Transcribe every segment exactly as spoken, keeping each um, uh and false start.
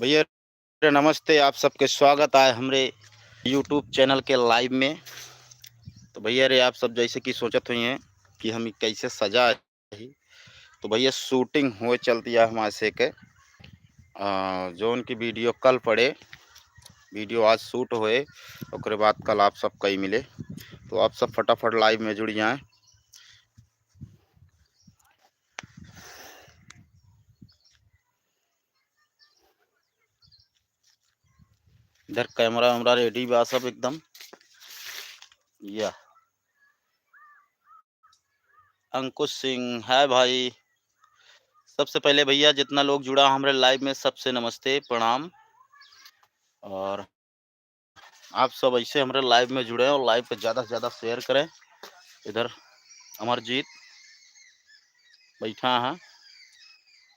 भैया रे, नमस्ते, आप सबके स्वागत आए हमरे YouTube चैनल के लाइव में। तो भैया रे, आप सब जैसे कि सोचत हुई हैं कि हम ई कैसे सजा ही, तो भैया शूटिंग होए चलती है हमारे से के, आ, जौन की वीडियो कल पड़े, वीडियो आज शूट होए, ओकरे बाद कल आप सब कई मिले। तो आप सब फटाफट लाइव में जुड़ जाएं। इधर कैमरा वैमरा रेडी बा सब एकदम। या अंकुश सिंह, हाय भाई। सबसे पहले भैया जितना लोग जुड़ा हमरे लाइव में, सबसे नमस्ते, प्रणाम। और आप सब ऐसे हमरे लाइव में जुड़े और लाइव पे ज़्यादा से ज़्यादा शेयर करें। इधर अमरजीत बैठा है।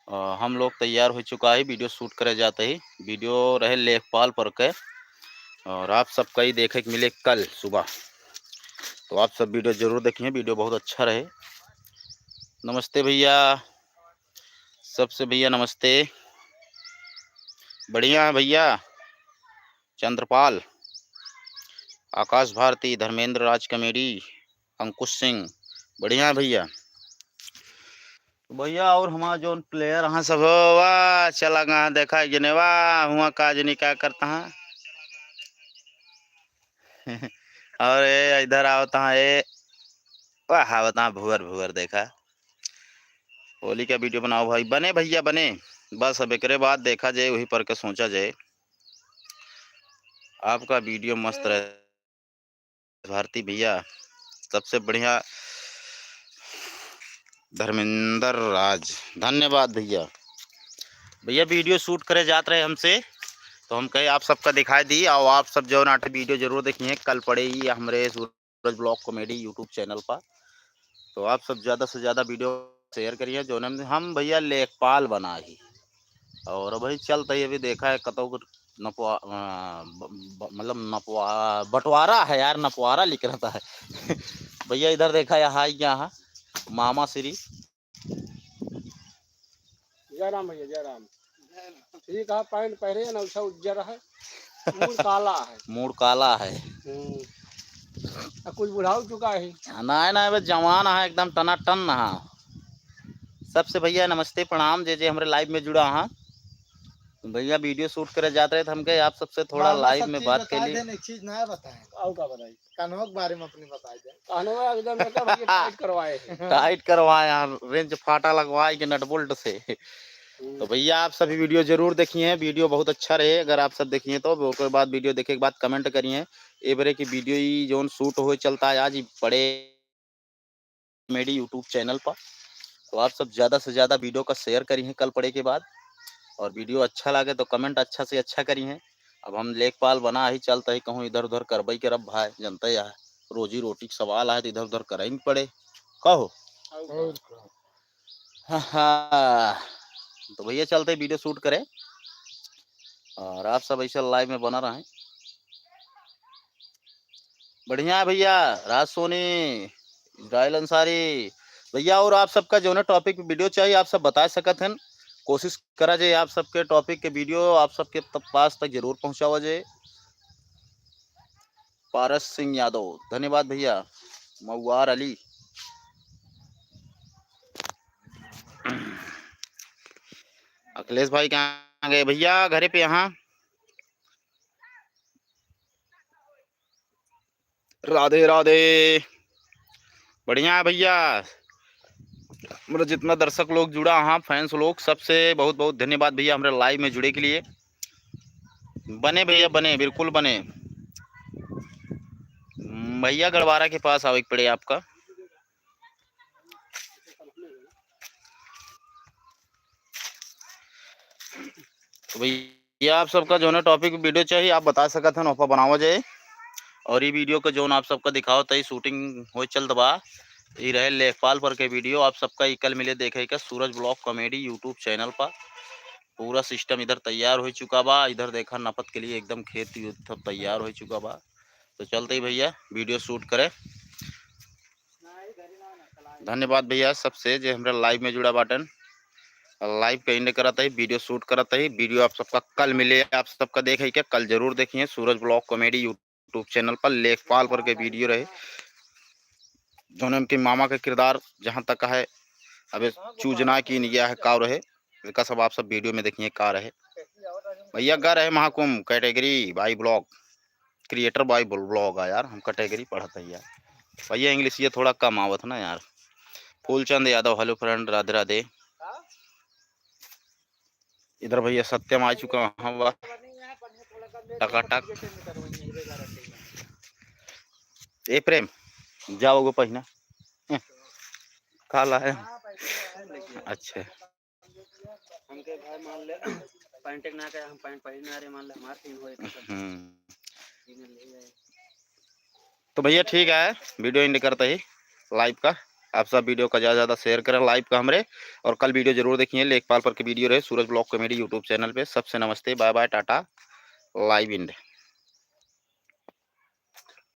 अ, हम लोग तैयार हो चुका है, वीडियो शूट करे जाते ही। वीडियो रहे लेखपाल पर के, और आप सबका ही देखे के मिले कल सुबह। तो आप सब वीडियो जरूर देखिए, वीडियो बहुत अच्छा रहे। नमस्ते भैया, सबसे भैया नमस्ते। बढ़िया है भैया। चंद्रपाल, आकाश भारती, धर्मेंद्र राज कॉमेडी, अंकुश सिंह, बढ़िया है भैया। तो भैया और हमारा जौन प्लेयर हाँ सब हो, वाह, चला गा देखा कि नहीं, वाह, हुआ का जनी का करता है। और ए, इधर आवता है, ए, वाह, आवता है भुअर भुअर, देखा। होली का वीडियो बनाओ भाई, बने भैया, बने। बस अब एकरे बाद देखा जाए, वही पर के सोचा जाए। आपका वीडियो मस्त रहे भारती भैया, सबसे बढ़िया धर्मेंद्र राज, धन्यवाद भैया। भैया वीडियो शूट करे जात रहे हमसे, तो हम कहे आप सबका दिखाई दी, और आप सब जो नाटे वीडियो जरूर देखिए, कल पड़े ही हमरे सूरज ब्लॉग कॉमेडी YouTube चैनल पर। तो आप सब ज़्यादा से ज़्यादा वीडियो शेयर करिए। जो हम, हम भैया लेखपाल बना ही, और भाई चलता ही अभी देखा है कतौ को नपवा-, अ, ब-, ब-, मतलब नपवा-, बंटवारा है यार, नपवारा लिख रहता है। भैया इधर देखा, यहाँ, यहाँ मामा श्री। जय राम भैया, जय राम। ठीक है, पैंट पहरे है ना, उछा उज्जर है, मूड़ काला है। मूड़ काला है। हम्म। आ, कुछ बुढ़ाऊ चुका है। नहीं, नहीं, बस जवान है, एकदम टनाटन है। सबसे भैया नमस्ते, प्रणाम, जे जे हमरे लाइव में जुड़ा हाँ। भैया वीडियो शूट करे जात रहे, तो हम कहे आप सबसे थोड़ा मामा लाइव सब में चीज बात बता कर ली। देन, एक चीज नया बताएं। आऊ का बताई? कानवा के बारे में अपनी बताई दे। कानवा एकदम मतलब भैया टाइट करवाए हैं। टाइट करवाए हैं, रेंच फाटा लगवाए के नट बोल्ट से। हम्म। तो भैया आप सभी वीडियो जरूर देखिए, वीडियो बहुत अच्छा रहे। अगर आप सब देखिए तो ओकर बाद वीडियो देखे के बाद कमेंट करिए। ए बरे की वीडियो ई जौन शूट होए चलता है आज, ई पड़े कॉमेडी YouTube चैनल पर। तो आप सब ज़्यादा से ज़्यादा वीडियो का शेयर करिए कल पड़े के बाद, और वीडियो अच्छा लगे तो कमेंट अच्छा से अच्छा करिए। अब हम लेखपाल बना ही चलता ही कहूँ इधर उधर करबई करब भाई, जनते है रोजी रोटी के सवाल है तो इधर उधर करे ही पड़े। कहो। और का? हाँ, हाँ। तो भैया चलते वीडियो शूट करें और आप सब ऐसे लाइव में बना रहें। बढ़िया है भैया, राज सोनी, इजराइल अंसारी। भैया और आप सबका जौने टॉपिक पे वीडियो चाहिए आप सब बता सकत हैं। कोशिश करा जाए आप सबके टॉपिक के वीडियो आप सबके त-, पास तक जरूर पहुँचावा जाए। पारस सिंह यादव, धन्यवाद भैया। मऊआर अली, अखिलेश भाई कहाँ गए भैया? घरे पे यहाँ। राधे राधे। बढ़िया है भैया, मतलब जितना दर्शक लोग जुड़ा हाँ, फैंस लोग, सबसे बहुत बहुत धन्यवाद भैया हमरे लाइव में जुड़े के लिए। बने भैया, बने, बिल्कुल बने। भैया गड़वारा के पास आवे के पड़े आपका। तो भैया आप सबका जौन टॉपिक वीडियो चाहिए आप बता सकत हैं, ओपा बनावा जाए। और ये वीडियो का जौन आप सबका दिखाओ तई शूटिंग हो चलत बा, ये रहे लेखपाल पर के वीडियो। आप सबका ई कल मिले देखे का सूरज ब्लॉग कॉमेडी YouTube चैनल पर। पूरा सिस्टम इधर तैयार हो चुका बा। इधर देखा नपत के लिए एकदम खेत उत सब तैयार हो चुका बा। तो चलते ही भैया वीडियो शूट करे। धन्यवाद भैया सबसे जे हमरा लाइव में जुड़ा बाटन। लाइव का एंड करत ही, वीडियो शूट करत ही। वीडियो आप सबका कल मिले, आप सबका देखे के कल जरूर देखिए सूरज ब्लॉग कॉमेडी यूट्यूब चैनल पर। लेखपाल पर के वीडियो रहे, जौन उनके मामा के किरदार जहाँ तक है, अबे चूजना की निया है काव रहे, एका सब आप सब वीडियो में देखिए का रहे। भैया गा रहे Mahakumbh category by blog, creator by blog आ यार, हम कैटेगरी पढ़त है यार। भैया इंग्लिश ये थोड़ा कम आवत ना यार। फूलचंद यादव, हेलो फ्रेंड, राधे राधे। इधर भैया सत्यम आ चुका है, वाह, टकाटक। ए प्रेम, जाओ गो पहिना। हम्म, काला है। अच्छा। हमके भाई मान ले, पैंट ना के हम पैंट पहिन ना रहे, मान ले हमार सीन होए तो सब हम्म। सीन ले जाए। तो भैया ठीक है, वीडियो एंड करते ही लाइव का। आप सब वीडियो का ज़्यादा से ज़्यादा शेयर करें लाइव का हमरे, और कल वीडियो जरूर देखिए। लेखपाल पर के वीडियो रहे Suraj blog comedy YouTube channel पे। सबसे नमस्ते, bye bye, tata, live and.